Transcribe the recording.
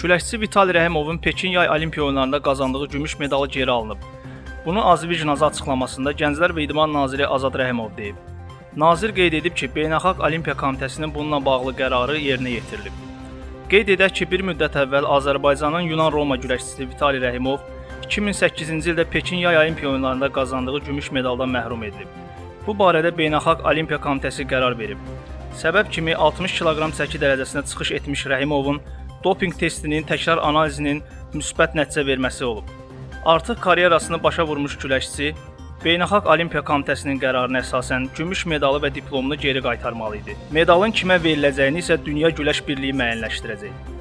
Güləşçi Vitali Rəhimovun Pekin Yay Olimpiya Oyunlarında qazandığı gümüş medalı geri alınıb. Bunu Azərbaycan açıqlamasında Gənclər və İdman naziri Azad Rəhimov deyib. Nazir qeyd edib ki, Beynəlxalq Olimpiya Komitəsinin bununla bağlı qərarı yerinə yetirilib. Qeyd edək ki, bir müddət əvvəl Azərbaycanın Yunan-Roma güləşçisi Vitali Rəhimov 2008-ci ildə Pekin Yay Olimpiya Oyunlarında qazandığı gümüş medaldan məhrum edilib. Bu barədə Beynəlxalq Olimpiya Komitəsi qərar verib. Səbəb kimi 60 kiloqram çəki dərəcəsinə çıxış etmiş Rəhimovun dopinq testinin təkrar analizinin müsbət nəticə verməsi olub. Artıq karyerasını başa vurmuş güləşçi Beynəlxalq Olimpiya Komitəsinin qərarına əsasən gümüş medalı və diplomunu geri qaytarmalı idi. Medalın kimə veriləcəyini isə Dünya Güləş Birliyi müəyyənləşdirəcək.